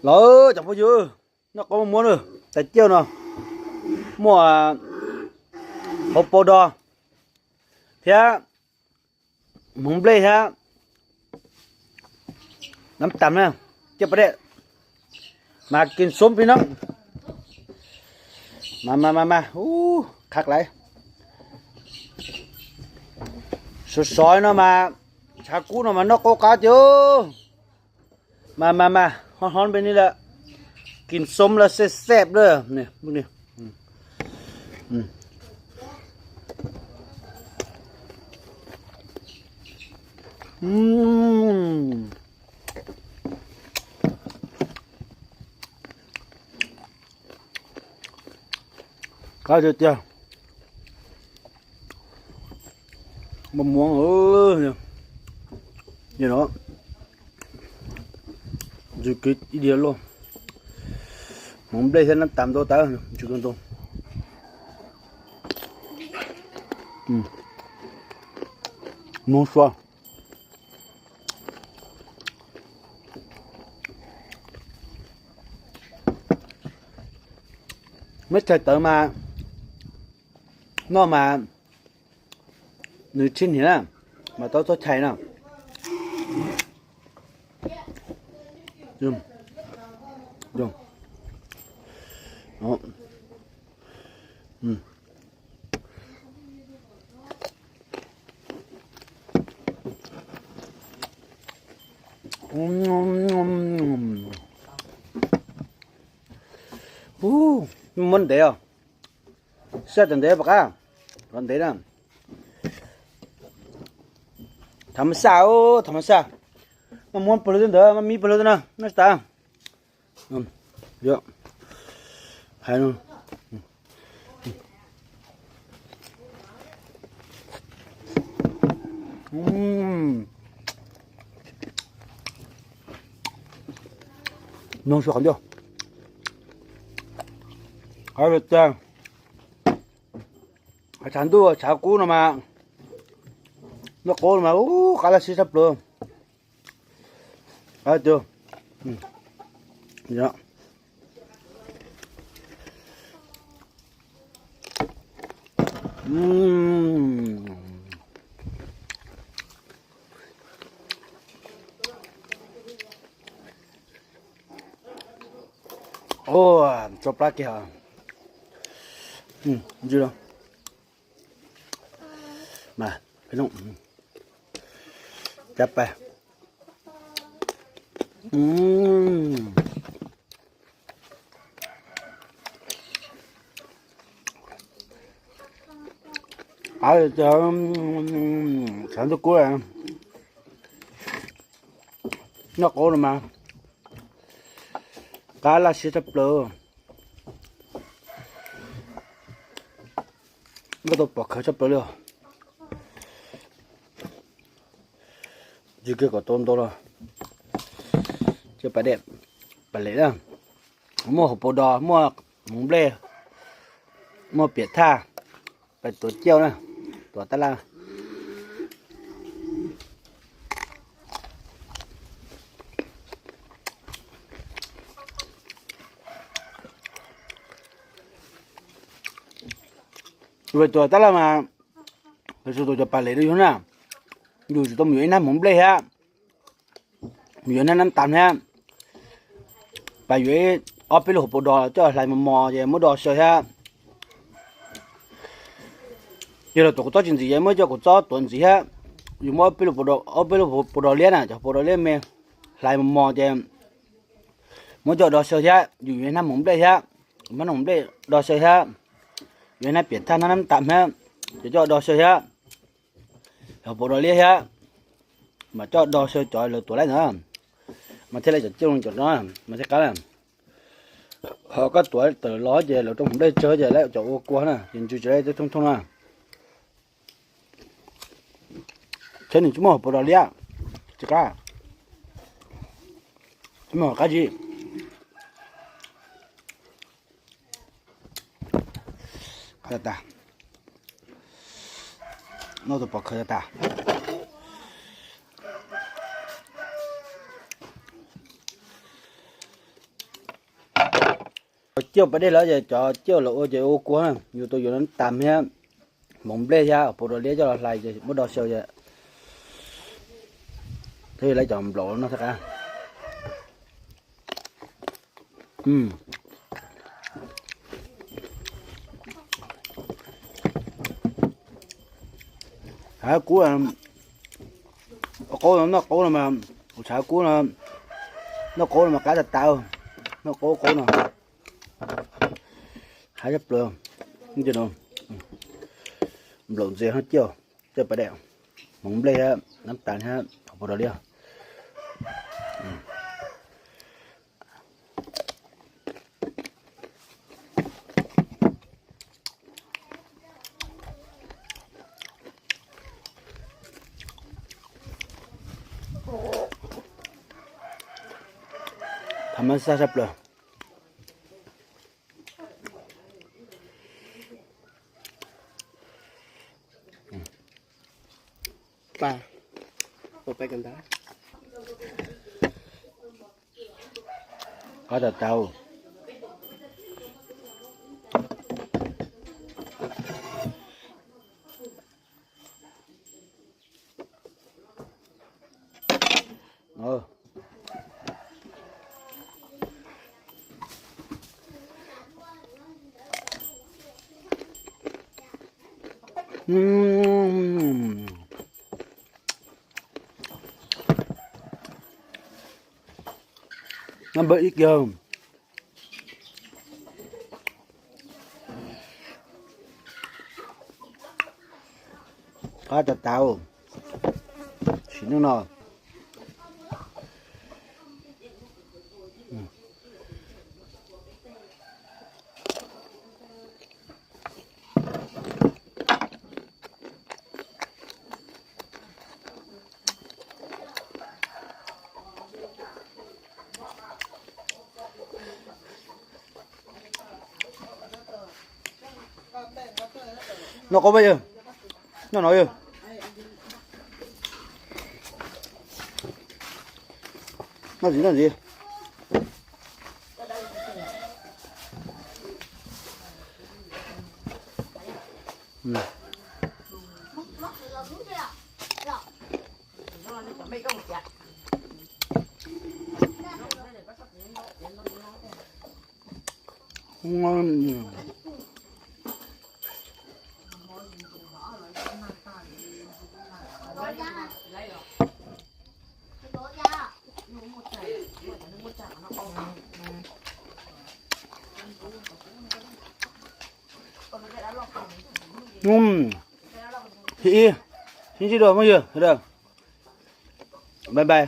Los cov phooj ywg, noj qoob muab lawm, tais ciauj no muaj hauv paus dos thiab hmoov nplej thiab nab tas na, coj pas dej mas kis xoob plig no. Mas mas mas mas, ub, qhov lais sov sov no mas, tshav kub no mas noj qoob qab tiag. Mas mas mas, hlob hlob peb ni lawm, kis xoob lawm, xej xej lawm. Qab tiag tiag. Mos muov, no, ntxim kiv ib diav luaj. Hmoov nplej thiab nab tas ntau tawv, ntxim kawg nkaus. Muab sua. Muab chaws tawv mas noj mas nws tshiab hniav na, mas tau txoj chaw na. Ub, muab ntev os. Saj tam ntev pom qab, qhov ntev na. Tham mas saj, tham mas saj. Mas muab pawg lug ntawd, mas miv pawg lug na, noj tas. Hais mloog suav qhov ncauj. Tshav ntuj tshav kub no mas, noj qoob no mas ub, qab laj siab tshaj plaws. Tso plab kiag. Mas, cab pais. Av, tshav ntuj kub, noj qoob no mas qab laj siab tshaj plaws. Muab tau pom khawv tshaj plaws li. Ntxim kiag kom tau ntau los, coj pas dej, pas lem na. Muaj hauv paus dos, muaj hmoov nplej, muaj piam thaj, pais tuav ciauj na, tuav tab laj. Yus pais tuav tab laj mas, pais tuav cov pas lem rau yus na, yus tsis tau mus yuav ib hnab hmoov nplej thiab, mus yuav hnab nab tas thiab, pas yuav ob peb lub hauv paus dos coj hlais mos mos ces muab do xyaw thiab. Yog los tuav kua txob tsis ntxim ces muab coj kua txob tuav ntxiv thiab. Yus muab ob peb lub paus dos liab na, cov paus dos liab me, hlais mos mos ces muab coj do xyaw thiab. Yus yuav hnab hmoov nplej thiab, muab hmoov nplej do xyaw thiab. Yuav hnab piam thaj hnab nab tas thiab, ces coj do xyaw thiab. Hauv paus dos liab thiab, mas coj do xyaw cov lawv tuav laij ntawd, mas thiaj li cov ciaj cov no, mas thiaj qab na. Ho koj tuav tawm los ces lawv rau hmoov nplej tsawg ces lawv cov ua kua na, ces ntsw tsis laib tej thooj thooj na. Tsheb nws tsis muaj hauv paus dos liab, tsis qab, tsis muaj hauv qab zib. Qab tas, noj tus pov khawv tas. Cov ciaj pas dej lawm ces cov ciaj lawv ua ces ua kua, yus tau yuav nab tas thiab hmoov nplej thiab pos ras liab coj los hlais ces muab do xyaw ces thiaj li lawv cov nplaum no thiab qab. Hav kub, qaub no, noj qaub no mas, kuv tshav kub no, noj qaub no mas qab tas tas, noj qaub qaub no. Hav tshaj plaws, nplaum ntxias no ciaj, ciaj pas dej, hmoov nplej thiab nab tas thiab pos ras liab. Tham mas xaj tshaj plaws. Qab tas tas. Npawg ib kiag. Qab tas tas, sim neej no. Noj qaub pab yawg, noj no yawg. Noj ntxiv, noj ntxiv. Ib, sib ntsib dua phooj ywg, bye bye.